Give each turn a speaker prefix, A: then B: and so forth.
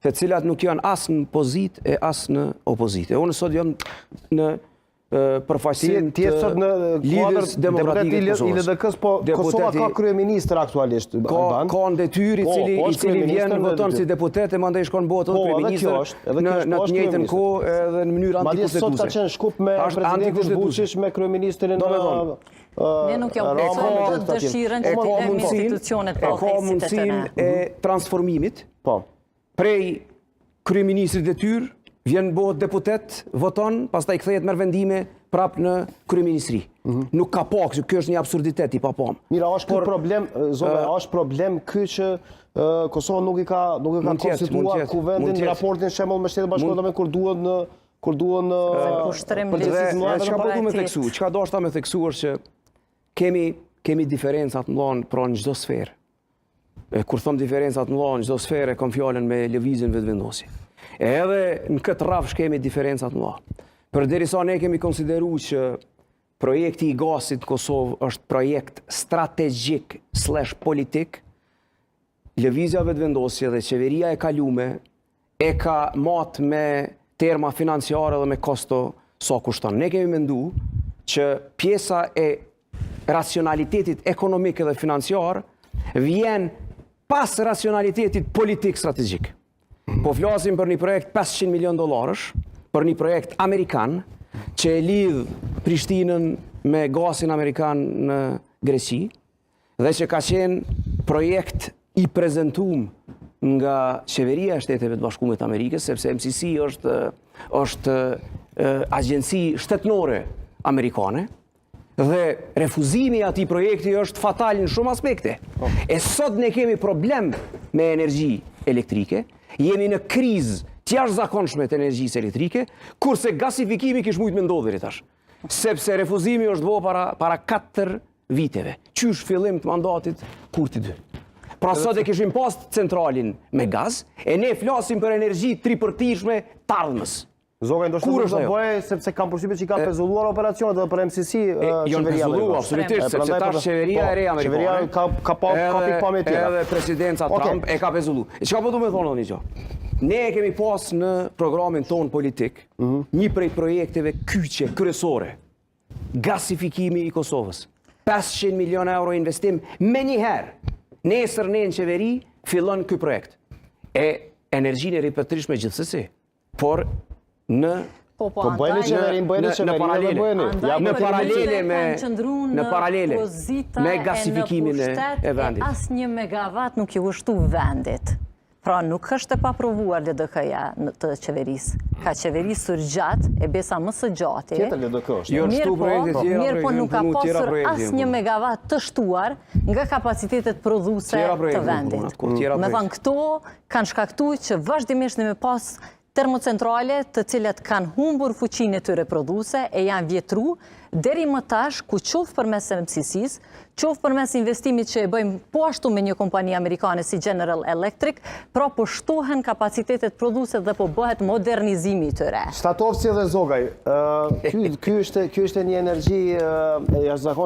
A: të cilat nuk janë as në pozitë e as në opozitë. E unë sot jam në përfaqësim
B: të sot në kuadër Demokratike të Kosovës. I LDK-s, po Kosova ka kryeministër aktualisht,
A: ka, Ka në detyrë i po, cili, po, i cili vjen voton si deputet e mandej shkon bëhet edhe po, kryeministër edhe në, në të njëjtën kohë edhe në mënyrë
B: antikushtetuese. Madje sot ka qenë Shkup me presidentin Vučić, me kryeministrin
A: Do me thonë,
C: Ne nuk ja plotësojmë dot dëshirën që t'i lëmë institucionet
A: pa udhëheqësit e tyre. E ka mundësinë e transformimit, po. prej kryeministrit detyrë, vjen bëhet deputet, voton, pastaj kthehet merr vendime prap në kryeministri. Mm -hmm. Nuk ka pa, kjo është një absurditet i papamë.
B: Mira, është ky problem, Zove, uh, është problem ky që uh, Kosova nuk i ka nuk e ka konstituar kuvendin në raportin shembull me Shtetet e Bashkuara me kur duhet në kur duhen
C: në ushtrim
A: për të çka po du me theksu, çka dashta me theksu është që kemi kemi diferenca të mëdha pra në çdo sferë. E kur thom diferenca të mëdha në çdo sferë, e kam fjalën me lëvizjen Vetëvendosje. E edhe në këtë rrafsh kemi diferenca të mëdha. Përderisa ne kemi konsideru që projekti i gazit në Kosovë është projekt strategjik slash politik, Lëvizja Vetëvendosje dhe qeveria e kalume e ka matë me terma financiare dhe me kosto sa kushton. Ne kemi mendu që pjesa e racionalitetit ekonomik dhe financiar vjen pas racionalitetit politik strategjik. Po flasim për një projekt 500 milion dollarësh, për një projekt amerikan që e lidh Prishtinën me gazin amerikan në Greqi, dhe që ka qenë projekt i prezentum nga qeveria e Shteteve të Bashkume të Amerikës, sepse MCC është është agjenci shtetërore amerikane dhe refuzimi i atij projekti është fatal në shumë aspekte. Po. E sot ne kemi problem me energji elektrike, jemi në krizë të jashtëzakonshme të energjisë elektrike, kurse gasifikimi kish mujt me ndodhë deri tash. Sepse refuzimi është bo para, para 4 viteve, qysh fillim të mandatit Kurti 2. Pra sot e kishim pas centralin me gaz, e ne flasim për energji të ripërtëritshme të ardhmes.
B: Zogaj, ndoshta nuk do bëjë sepse kam përshtypjen që i ka pezulluar operacionet edhe për MCC
A: qeveria pezulluar, absolutisht, sepse tash qeveria po, e re amerikane.
B: Qeveria ka ka pa ka pikëpamje tjera.
A: Edhe presidenca Trump e ka pezullu. E çka po du me thonë një gjë? Ne e kemi pas në programin tonë politik, mhm. një prej projekteve kyçe kryesore Gasifikimi i Kosovës. 500 milion euro investim menjëherë. Nesër ne në qeveri fillon ky projekt. E energjinë e ripërtëritshme gjithsesi, por në
C: Po,
B: po, po bëjeni qeverinë, bëjeni qeverinë, në paralele, bëjeni.
A: Ja, në paralele me në paralele me gasifikimin e, e vendit.
C: Asnjë megawatt nuk iu shtu vendit. Pra nuk është e paprovuar LDK-ja në të qeverisë. Ka qeverisur gjatë, e besa më së gjati.
B: Tjetër LDK është.
A: Jo, shtu projekte tjera,
C: mirëpo nuk ka pasur asnjë megawatt të shtuar nga kapacitetet prodhuese të vendit. Me thanë këto kanë shkaktu që vazhdimisht ne me pas termocentrale të cilat kanë humbur fuqinë e tyre prodhuese e janë vjetru deri më tash ku qoftë përmes MCC-së, qoftë përmes investimit që e bëjmë po ashtu me një kompani amerikane si General Electric, pra po shtohen kapacitetet prodhuese dhe po bëhet modernizimi i
B: tyre. Statovci dhe Zogaj, ky ky ishte ky ishte një energji e jashtëzakonshme.